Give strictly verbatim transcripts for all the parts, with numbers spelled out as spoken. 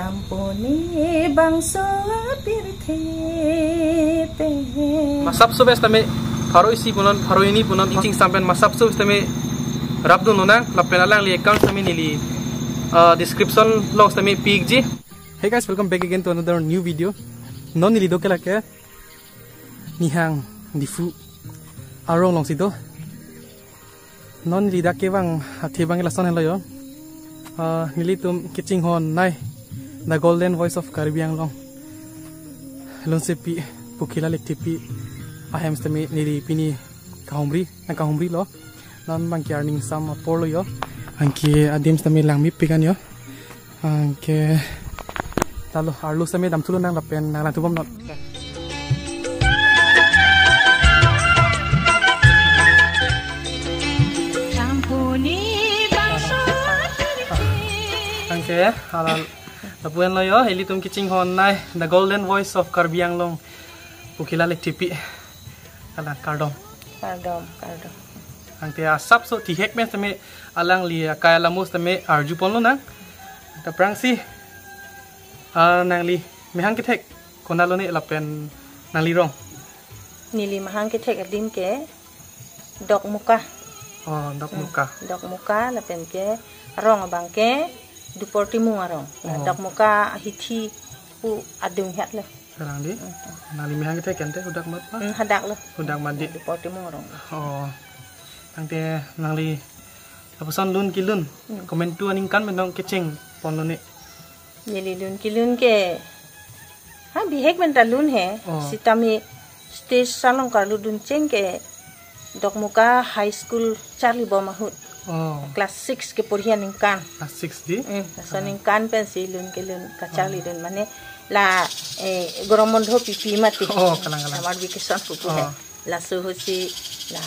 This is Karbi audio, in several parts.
Amponi bangso apirthe pe. Masap so bes tame pharo isi punon, pharo hini punon, iching sampen masap so bes tame rap dun lonang, lapen alangli account tame neli, uh, description along tame pi-ikji. Hey guys, welcome back again to another new video. Non neli do ke lake Nihang Diphu arong alongsi do. Non neli dak kevang athe abang lason helo yo. Ah, nelitum kachinghon nai The Golden Voice of Karbi Anglong, Lunsepi Pokhila Lekthepi ahem tame neli pini kahumri, nang kahumri lo. Non abang ke arni sum apor lo yo. Anke adim tame langmepik an yo. Anke lalo arlo tame damthu lonang lapen nang langthu bom non. Anke hala lapu-an lo yo, ilitum kachinghon nai The Golden Voice of Karbi Anglong, Pokhila Lekthepi. Hala kardom. Kardom, kardom. Anke asap so thihek mes tame alangli akai alamos tame arju pon lonang. Anke aphrangsi, ah, nangli mehang kethek konat lo ne lapen nangli rong? Neli mehang kethek adim ke Dokmoka. Oh, Dokmoka. Hmm, Dokmoka lapen ke arong abang ke Dupor Timung arong. Nah, oh, Dokmoka ahithi pu adung hiat lo. Sekarang di? Hmm, hmm. Nangli mehang kethek ante hadak mat ma? Hmm, hadak lo. Hadak mat di? Dupor Timung arong. Oh. Tangte nangli lapuson lun kelun, hmm, komantu aningkan pen non kecheng pon lo ne? Neli lun kelun ke, ha, bihek pen ta lun he. Oh. Sitame stage along karlu duncheng ke Dokmoka High School charli bom ahut. Oh. Class six keporhi aningkan. Class six di? Hmm, laso, ah, aningkan pensi lun kelun kacharli, oh, dun mane la, eh, gorom bondho pipi mati. Oh, kalang, kalang. Summer vacation pupu he. Oh. Laso ahutsi la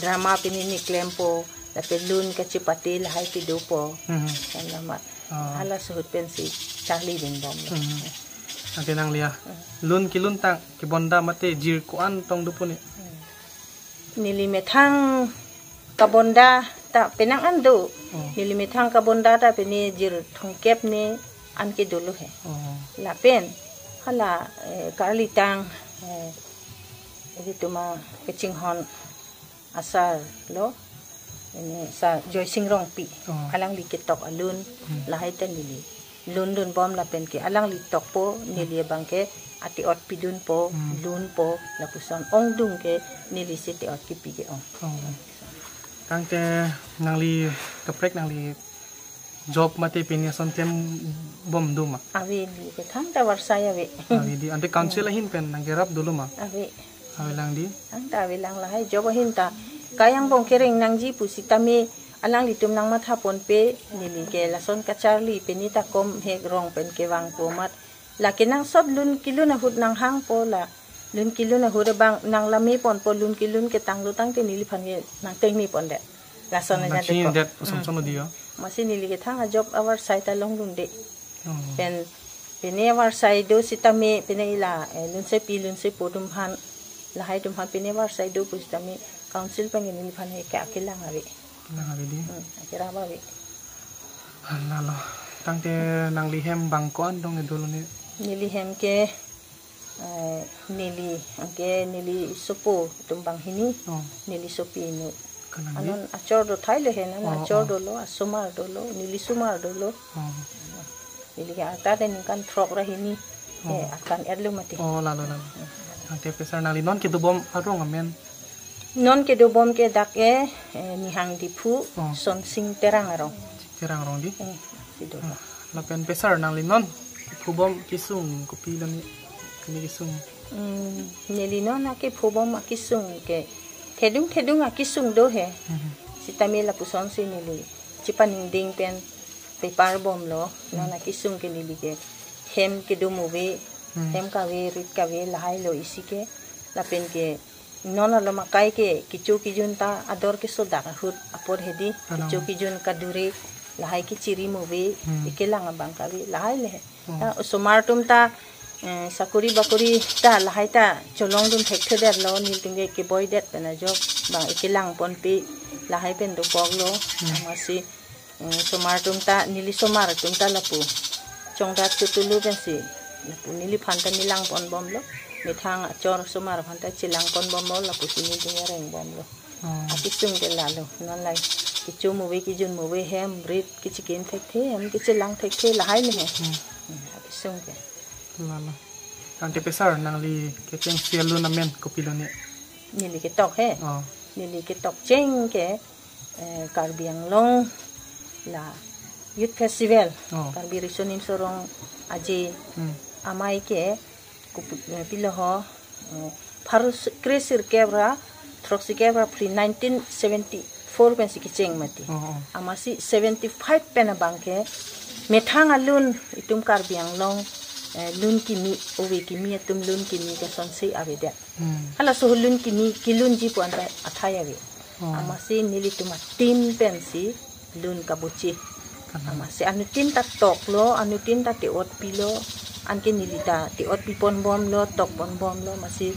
drama pini ne klempo, lapen lun kachepate lahai kedopo. Mhm. Kan lamat. Oh. Halaso ahut pensi charli dun bom lo. Mhm. Ante nangli ya. Mhm. Lun kelun tang kebonda mate jir ko-an tong dopo ne? Mhm. Neli methang kabonda ta penang an do. Oh. Neli methang kabonda ta pini jir thomkep ne an kedo lo he. Oh. Lapen hala, eh, karlitang, eh, ilitum akachinghon asar lo, ini Sar Joysing Rongpi. Oh. Alangli ketok alun, hmm, lahai ta neli lun dun bom lapen ke alangli tokpo, neli abang ke ate-ot pidunpo, hmm, lunpo, lapuson ongdung ke nelisi ate-ot kipi ke-ong. Oh. Tangte nangli kaprek nangli job mate pini ason klem bom do ma? Ave, neli ke thangta varsai ave. Ave di, ante council, hmm, ahin pen nangkerap dolo ma? Ave. Avelang di? Thangta avelang, lahai job ahin ta kai angbong kereng nangji pusitame alanglitum nangmatha ponpe, neli ke lason kacharli pini ta kom hek rong pen kevangpo amat. La kenangsot lun kelun ahut nanghangpo la. Lun kelun ahut abang nanglame ponpo, lun kelun ketang lo tangte neliphan ke nangtengne pondet. Lason aja, nangchini deko, det, hmm, osomson lo di yo. Amatsi neli ke thang ajob avarsai ta longdunde. Oh. Pen, pini avarsai do sitame, pini ila, eh, Lunsepi Lunsepo atum aphan, lahai atum aphan pini avarsai do pusitame council pen ke neliphan ke akelang ave. Akelang ave di? Hmm, akerap ave. Lalo. Tangte nangli hem abang ko-an tong kedo lo ne? Neli hem ke, eh, neli, anke neli sopo atum banghini, oh, neli sopi nu. Kalang di? Anon achor do thai le he, non, oh, achor, oh, dolo, asomar dolo, neli somar dolo. Oh. Neli ke arta de ningkan throk ra hini, oh, eh, akan erlu mati. Oh, lalo, lalo. Hmm. Ante pesar nangli non kedo bom arong amen? Non kedo bom ke dak e, eh, Nihang Diphu, oh, Sonsing Terang arong. Terang arong di? Eh, kedo bom. Ah, lapen pesar nangli non phu bom kesung kopi lo ne, kene kesung? Hmm, neli non akephu bom akesung ke thedung thedung akesung do he. Mhm. Sitame lapusonsi neli chepaningding pen pepar bom lo, non, hmm, akesung ke neli ke hem kedum ave, hmm, hem kave, rit kave, lahai lo isi ke, lapen ke non alom akai ke kecho kejun ta ador kesodak ahut apor hedi. Kalang. Kecho kejun kadure lahai kechiri mo ave, hmm, ekelang abang kave lahai le. Hmm. Ta osomar atum ta, eh, sakori bakori ta lahai ta cholong dun thekthedet lo, nelitum ke keboi det pen ajob abang ekelang ponpe lahai pen dopok lo. Hmm. Amatsi, eh, osomar atum ta, neli somar atum ta lapu Chongdat chotulu pensi, lapu neliphan ta nelang ponbomlo. Methang achor asomar aphan ta chelang ponbomlo, lapusi neli areng bomlo. Oh. Akesung ke lalo, non lahai. Kecho move, kejun move, hem, rit, kechikin thekthe, hem, kechelang thekthe, lahai ne he. Hmm. Hmm, akesung ke. Lalo. Tangte pesar, nangli kechengsi alun amen kopilo ne? Neli ketok he. Oh. Neli ketokcheng ke, eh, Karbi Anglong la Youth Festival. Oh. Karbi Riso Nimso Rong Aje. Hmm. Amei ke, kupu-, eh, pilo ho, eh, pharo kresirkep ra, throksikep ra phli nineteen seventy-four pensi kecheng mati. Oh, oh. Amatsi seventy-five pen abang ke, methang alun itum Karbi Anglong, eh, lun kimi, ove kimi atum lun kimi kesonsi avedet. Hmm. Halaso lun kimi kelunji pu anta athai ave. Oh. Amatsi nelitum a-team pensi lun kabuchi. Kanan. Amatsi anuttin ta toklo, anuttin ta te-ot pilo, anke neli ta te-ot pi ponbomlo, tok ponbomlo, amatsi,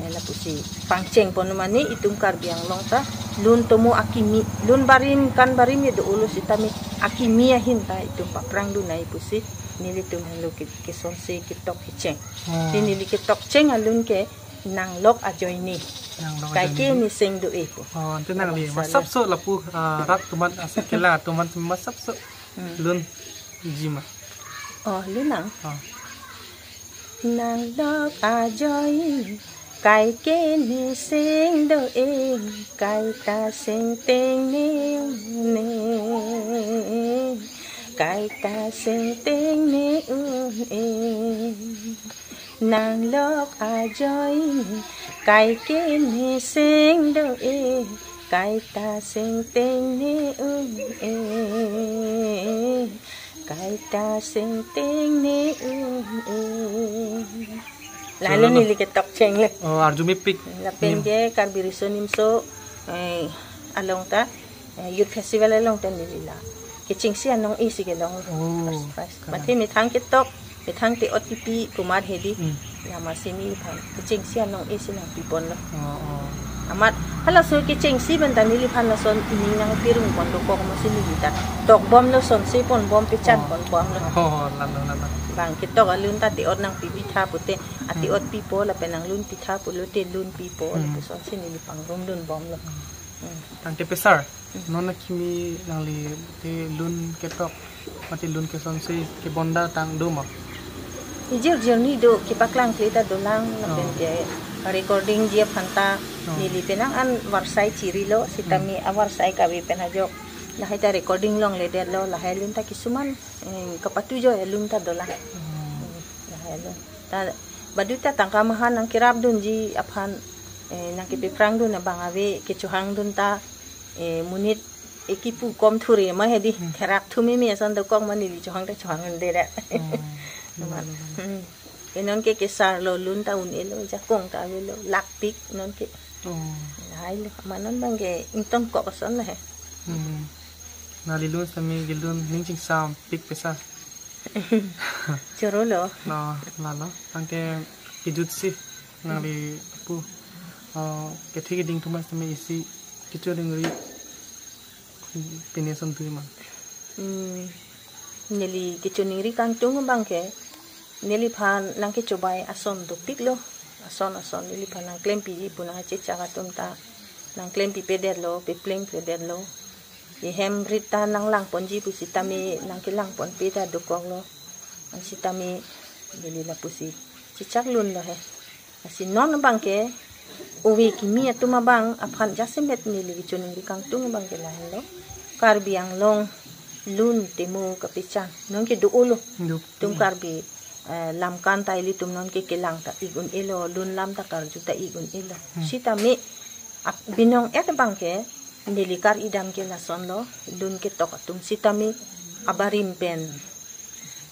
eh, lapusi pangcheng pon mane itum Karbi Anglong ta lun tomo akimi, lun barim, kan barim ye do-olo sitame akimi ahin ta itum paprang dun nangji pusi nelitum helo ke, kesonsi ketok kecheng. Oh. Te neli ketokcheng alun ke Nanglok Ajoine. Nanglok Ajoine. Kaike ne seng do-e ko. Oh, ante nangli, oh, masapso lapu, ah, rat atum an, ase kelang atum an masapso. Hmm. Lunji ma? Oh, lun nang. Oh. Nanglok ajoine, kaike ne seng do-e, kaita seng tengne un-e, kaita seng tengne un-e. Nanglok ajoine, kaike ne seng do-e, kaita seng tengne un-e, kaita seng tengne un-e. Lalo. Lalo neli ketokcheng le. Oh, arjumepik. Lapen, hmm, ke Karbi Riso Nimso, eh, along ta, eh, Youth Festival along ta neli la kechengsi anong-e si kelong. Oh, first prize. Kanan. Mate methang ketok, methang te-ot kipi pu amat hedi. Hmm. Amatsi neliphan kechengsi anong-e si nangpi ponlo. Oh, oh. Amat halaso kechengsi pen ta neliphan lason ining nangpirung pon dokok, amatsi neli ta tokbomlo, sonsi ponbom, pechan, oh, ponbomlo. Oh, lalo, lalo. Bang ketok alun ta te-ot nangpi pitha pute, ate-ot, hmm, pipo, lapen nanglun pitha pulote lun pipo, hmm, lapuson si neli pangrum dunbomlo. Hmm. Hmm. Tangte pesar, hmm, non akimi nangli te lun ketok, mate lun kesonsi kebonda tang do ma? Ijir jirni do, kepaklangkle ta dolang, oh, lapen ke recordingji aphan ta, oh, neli penang an varsai chirilo, sitame, hmm, avarsai kave pen ajok lahai ta recording longledetlo, lahai alun ta kisuman, eh, kapatu joi alun ta dolang. Hmm. Hmm, lahai alun. Ta, baduta tangka maha nangkerap dunji aphan, eh, nangkepeprang dun abang ave, kechohang dun ta, eh, monit, eh, kipu kom thure ma hedi, hmm, therak thu meme ason dokok ma, neli chohang ta chohang un'edet. Hmm. Amat. Hmm. Ke non ke kesarlo, lun ta un-elo, jakong ta avelo, lakpik non ke. Oh. Lahai lo, amat non abang ke ingtongkok ason lo he. Hmm. Nangli lun sitame kelun ning chingsampik pesar. Chorolo. No, lalo. Tangte kejutsi nangli pu, oh, kethe keding atum an sitame isi kechoningri pine ason tui ma? Hmm. Neli kechoningri kangtung abang ke, neliphan nangkechobai ason dopiklo. Ason ason neliphan nangklempiji pu nangchechak atum ta nangklempi pedetlo, pepleng pedetlo. Ehem rit ta nanglang ponji pusitame nangkelang ponpe ta dokoklo. Sitame neli lapusi chechak lunlo he. Lasi non abang ke, ove kimi atum abang aphan jasemet neli kechoningri kangtung abang ke lahenlo. Karbi Anglong lun temo kapechan non ke do-olo. Do. Itum Karbi, eh, lam kan ta ilitum non ke kelang ta ik un-elo, lun lam ta karju ta ik un-elo. Hmm. Sitame ap-, binong-et abang ke, neli kar-i dam ke lasonlo, lun ketok atum sitame abarim pen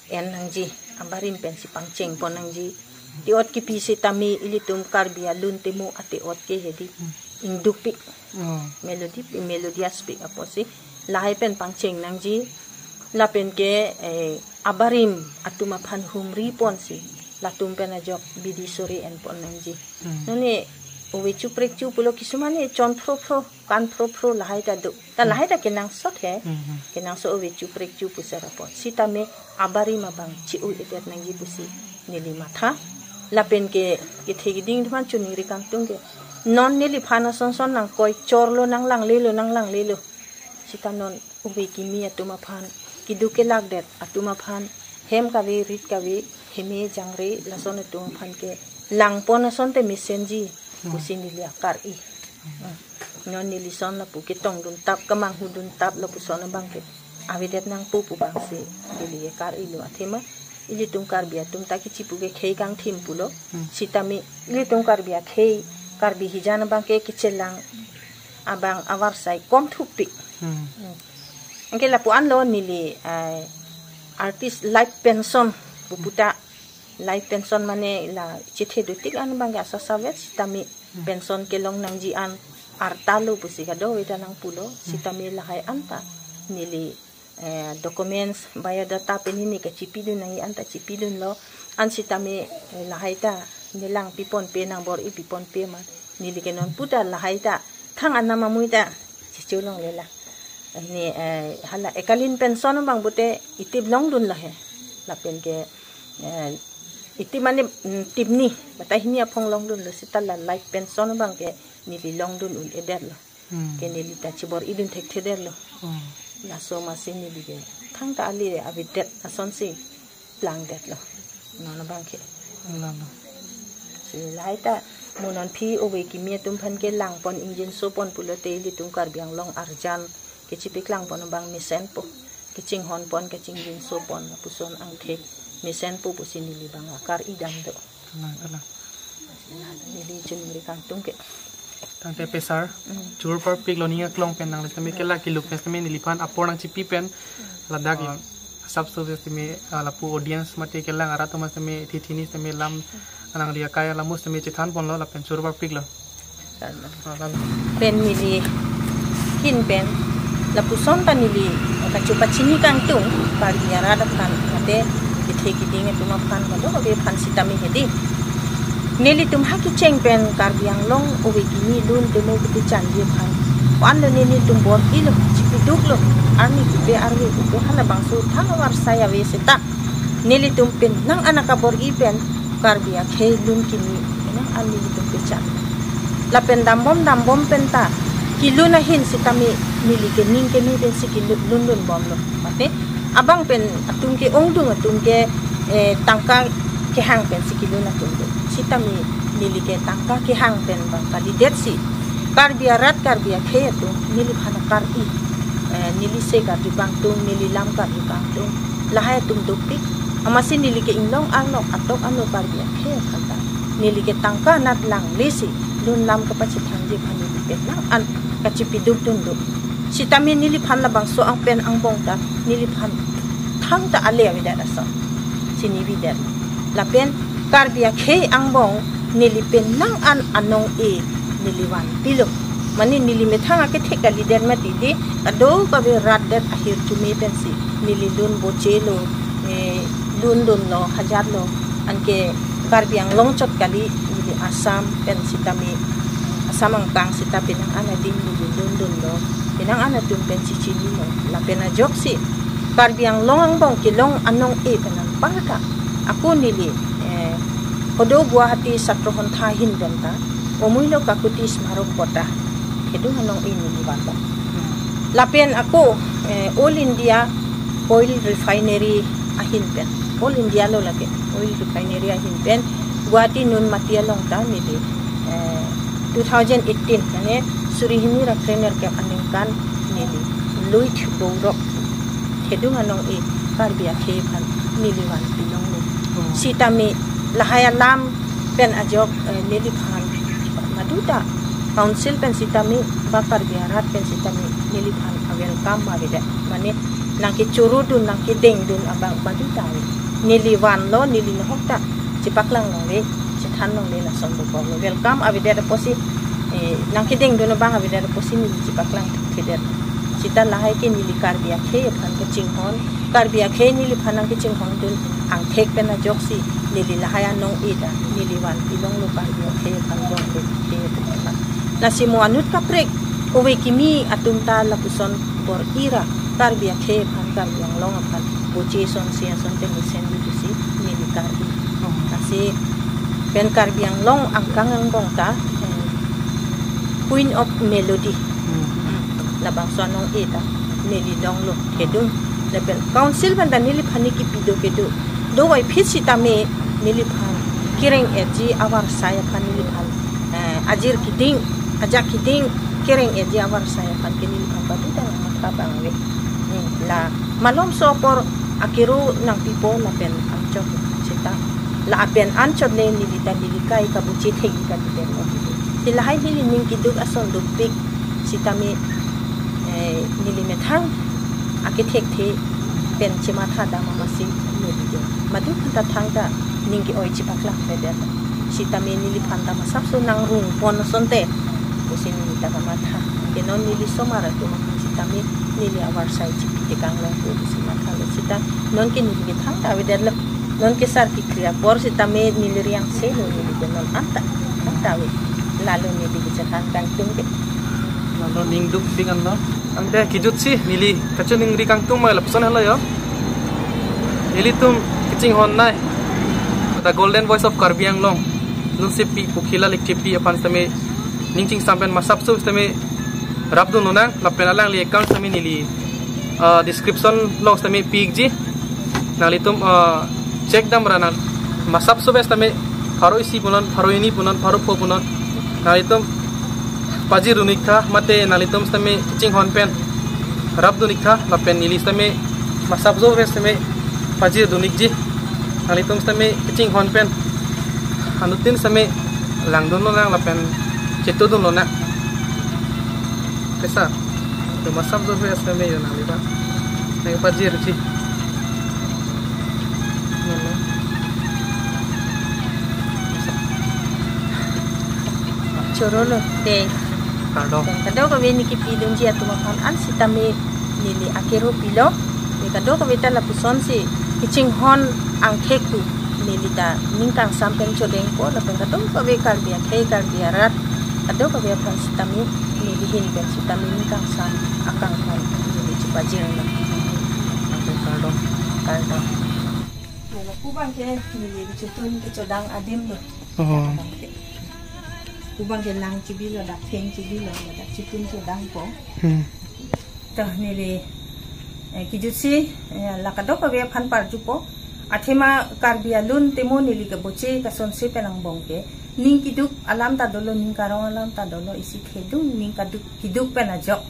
en nangji, abarim pensi pangcheng pon nangji. Te-ot kipi sitame ilitum Karbi alun temo ate-ot ke hedi, hmm, ingdukpik. Oh. Melody, melodiousepik apotsi lahai pen pangcheng nangji. Lapen ke, eh, abarim atum aphan humri ponsi latum pen ajok bidi sore en pon nangji. Hmm. Non ke Ove chuprek chu pulo, kisuman ne chon phro phro, kan phro phro lahai ta do. Ta lahai ta kenangsot he. Mhm. Kenangsot ove chuprek chu pusi ra apot. Sitame abarim abang chi-u-edet nangji pusi neli matha. Lapen ke, kethe keding atum aphan choningri kangtung ke, non neliphan ason son nangkoi chorlo, nanglanglelo, nanglanglelo. Sita non ove kimi atum aphan, keduk kelakdet atum aphan, hem kave, rit kave, heme jangre, lason atum aphan ke langpon asonte mesenji, hmm, pusi neli akar-i. Hmm. Non neli son lapu ketongdun tap, kemanghu dun tap lapuson abang ke avedet nangpo pu abangsi neli akar-ilo, athema ilitum Karbi atum ta kechipu ke khei kangthim pulo. Hmm. Sitame ilitum Karbi akhei, Karbi hijan abang ke kechelang abang avarsai kom thupik. Hmm. Hmm. Anke lapu-anlo neli, eh, artist life pension pu puta, life pension mane la chethe dotik an abang ke asa savet sitame, hmm, pension kelong nangji an artalo pusi kadokave ta nangpulo, hmm, sitame lahai anta neli, eh, documents, biodata pen hini kachipidun nangji anta chipidunlo. An sitame, eh, lahai ta nelang piponpe, nangbor-i piponpe ma, neli ke non puta lahai ta thang anam amui ta checholongle la. Ini, eh, hala ekalin pension abang pute itip longdunlo he. Lapen ke, eh, itip mane, mm, tipni, batai hini aphong longdunlo, sita la life pension abang ke neli longdun un-edetlo. Hmm. Ke neli ta chibor-idun thekthedetlo. Hmm. Laso masi neli ke thangta ale avedet asonsi plangdetlo. Non abang ke. Lalo. Si lahai ta mo non aphi ove kimi atum aphan ke langpon ingjinso pon pulote ilitum Karbi Anglong arjan kechipaklang pon abang mesenpo. Kachinghon pon, kachingjinso pon lapuson angthek mesenpo pusi neli abang akar-i dam do. Kalang, kalang. Neli choningri kangtung ke. Tangte pe sir, hmm, choro parpiklo, ning aklong pen nang sitame ke la keluk pen sitame neliphan apor nangchipi pen ladak, ah, sab so sitame, ah, lapu audience mate kelang arat atum sitame thithi ni sitame lam nangli akai alamo sitame chethan ponlo lapen choro parpiklo. Pen neli ahin pen lapuson ta neli kachepachini kangtung Karbi arat aphan mate kethe keding atum aphan, kadokave aphan sitame hedi. Nelitum ha kecheng pen Karbi Anglong ove kimi lun temo kepachanji aphan, ko-anlo nelitum bor-ilo, chipiduklo, arni kepe arve kepe halabangso thang avarsai ave seta nelitum pen nang anak abor-i pen Karbi akhei lun kimi, nang an nelitum pachan. Lapen dambom dambom pen ta kelun ahin sitame neli ke ning keme pensi kelun lun bomlo. Mate abang pen atum ke ongdung atum ke, eh, tangka kehang pensi kelun atum do. Sitame neli ke tangka kehang pen abang kalidetsi Karbi arat Karbi akhei atum neliphan akar-i, eh, neli se karju kangtung, neli lam karju kangtung, lahai atum dopik. Amatsi neli ke inglong arlok atok ano Karbi akhei aphan ta neli ke tangka anat langlesi lun lam kapachethangji aphan neli pen nang an kachipidukdun do. Sitame neliphan labangso ang pen angbong ta neliphan thangta ale avedet ason si neli avedet. Lapen Karbi akhei angbong neli pen nang an anong-e neli vanpilo. Mane neli methang akethek kalidet mati di, kadokave ratdet ahirjume pensi neli lun bochelo, eh, lundunlo, hajarlo. Anke Karbi Anglong chot kali, neli Assam pen sitame, Assam angkang sita penang an adim neli lundunlo, penang an atum pensi chinilo. Lapen ajoksi Karbi Anglong angbong kelong anong-e pen anparta ako neli, eh, hodo Guwahati Satro Sontha ahin pen ta Omuilo Kakuti Smarok Bota kedung anong-e neli vanlo. Lapen ako, eh, All India Oil Refinery ahin pen, All India lo lake, Oil Refinery ahin pen Guwahati Nunmati along ta neli, eh, two thousand eighteen, mane suri hini ra phre nerkep aningkan neli Luit Borok kedung anong-e Karbi akhei aphan neli vanpilonglo. Hmm. Sitame lahai alam pen ajok, eh, neliphan baduta council pen sitame ba Karbi arat pen sitame neliphan a-welcome avedet. Mane nangkechorudun, nangkedengdun abang baduta ave. Neli vanlo, neli nohok ta chepaklang longle, chethan longle, lason dokoklo. Welcome avedet apotsi, eh, nangkedengdun abang avedet apotsi neli chepaklang thedet. Sita lahai ke neli Karbi akhei aphan kachinghon, Karbi akhei neliphan nangkachinghondun angthek pen ajoksi Neli lahai anong-e ta, neli vanpi longlo Karbi akhei aphan, Karbi akhei atum aphan. Lasi mo anut kaprek, ove kimi atum ta lapuson bor-ira, Karbi akhei aphan, Karbi Anglong aphan, boche asonsi asonte mesen bidusi, neli Karbi. Oh. Lasi pen Karbi Anglong angkang angbong ta, eh, Queen of Melody. Hmm. Hmm. Labangso anong-e ta, neli longlo, kedung. Lapen council pen ta neliphan ne kipi do kedo. Dovai phit sitame neliphan kereng-etji avarsai aphan neliphan, eh, ajir kiding, ajak kiding kereng-etji avarsai aphan ke neliphan padu ta nangmatha abang ave. Hmm, la malomso apor akero nangpipo lapen anchot seta. La apen anchot ne neli ta neli kai kaboche thekji kali pen lo. Ti lahai neli ning kiduk ason dopik sitame, eh, neli methang akethekthe pen chematha dam amatsi neli ke. Madu phanta thangta ning ke-oi chepaklang pedet. Sitame neliphan ta masapso nangrung pon asonte pusi neli ta kamatha. Ke non neli somar atum aphan sitame neli avarsai chipi tekang longpo pusi mathalo sita. Non ke neli ke thangta avedetlo. Non ke sar kekri apor sitame neli riang se lo neli ke non anta, anta ave. Lalo neli kechethan kangtung ke. Lalo ning duk pik anlo. Tangte kijutsi neli kachiningri kangtung mai lapuson helo jo. Nelitum kachinghon nai The Golden Voice of Karbi Anglong, Lunsip Pi Pokhila Lekthepi aphan sitame ning chingsam pen masapso sitame rapdun lonang, lapen alangli account sitame neli, ah, description along sitame pi-ikji. Nanglitum, ah, check damra nang, masapso pen sitame pharo isi punon, pharo hini punon, pharo pho punon. Nanglitum pajir dun-iktha, mate nanglitum sitame kachinghon pen rapdun-iktha, lapen neli sitame masapso pen sitame pajir dun-ikji. Nanglitum sitame kachinghon pen anuttin sitame langdun lonang lapen chetodun lonang. Kesa, to masapso pen sitame yo nangli ba. Nang pajirji. Nono. Choro lo, de. Kardom. Kadokave ne kipidunji atum aphan an sitame neli akero pilo. Ne kadokave ta lapusonsi kachinghon angthek pu neli ta ning kangsam pen chodengpo, lapen kadokave Karbi akhei, Karbi arat, kadokave aphan sitame neli ahin pen sitame ning kangsam akanghon neli chepajirlo. Kardom. Kardom. Lapu abang ke neli chotun kechodang adim lo. Oh. Lapu abang ke lang chibilo, dak theng chibilo, dak chotun chodangpo. Hmm. To neli, eh, kijutsi, eh, la kadokave aphan parjupo. Athema Karbi alun temo neli kaboche kasonse pen angbong ke. Ning kiduk alam ta dolo, ning karong alam ta dolo, isi thedung ning kaduk kiduk pen ajok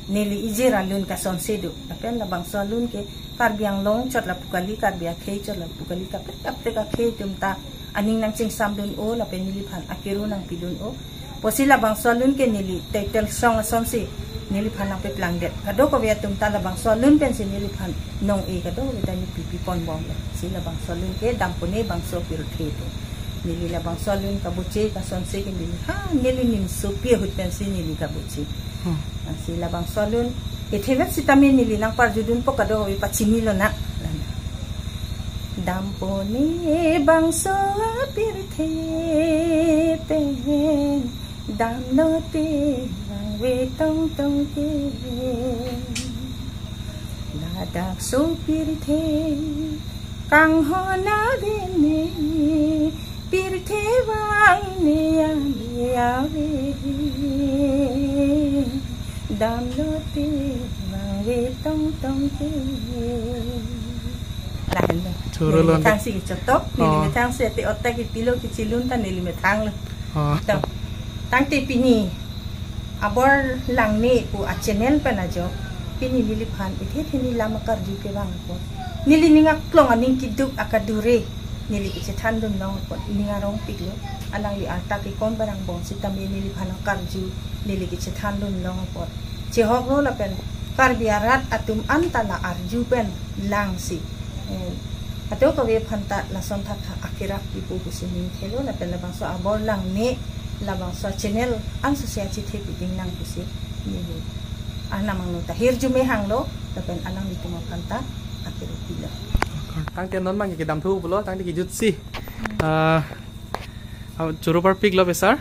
neli ijir alun kasonse do. Lapen labangso alun ke Karbi Anglong chot lapu kali, Karbi akhei chot lapu kali, kaprek kaprek akhei atum ta aning nangchingsamdun-o, lapen neliphan akero nangpidun-o. Pusi labangso alun ke neli title song asonsi neliphan nangpeplangdet. Kadokave atum ta labangso alun pensi neliphan nong-e kadokave ta ne pipi ponbomlo. Si labangso alun ke Dampone Bangso Pirthe pu. Neli labangso alun kaboche kasonse ke neli, ha, neli nimsopi ahut pensi neli kaboche. Hmm. Lasi labangso alun, ethevek sitame neli nangparjudunpo, kadokave pachini lonang. Dampone bangso apirthe pen, damlote vangve tongtong ke. Ladak so pirthe kanghon ave ne, pirthe vangne ave ave. Damlote vangve tongtong ke. Lahenlo. Choro lo. Neli methangsi kechotok, neli, oh, methangsi ate otak kipilo kechilun ta neli methanglo. Oh. To. Tangte pini Abor Langne pu a-channel pen ajok, pini neliphan ithe theni lam akarju kevang apot, neli ning aklong aning kiduk akadure neli kechethandun long apot, ning arongpiklo. Alangli arta kekom pen angbong sitame neliphan akarju neli kechethandun long apot, chehoklo lapen Karbi arat atum anta la arju pen langsi, eh, kadokave aphanta lason thakthak akerap pipo pusi ning thelo, lapen labangso Abor Langne, labangso channel anso si achethe piding nang pusi neli arnam angno ta hirjume hanglo, lapen alanglitum aphanta akero pilo. Tangte non abang kedam thu pulo, tangte kijutsi Ah, ah, choro parpiklo pe sir.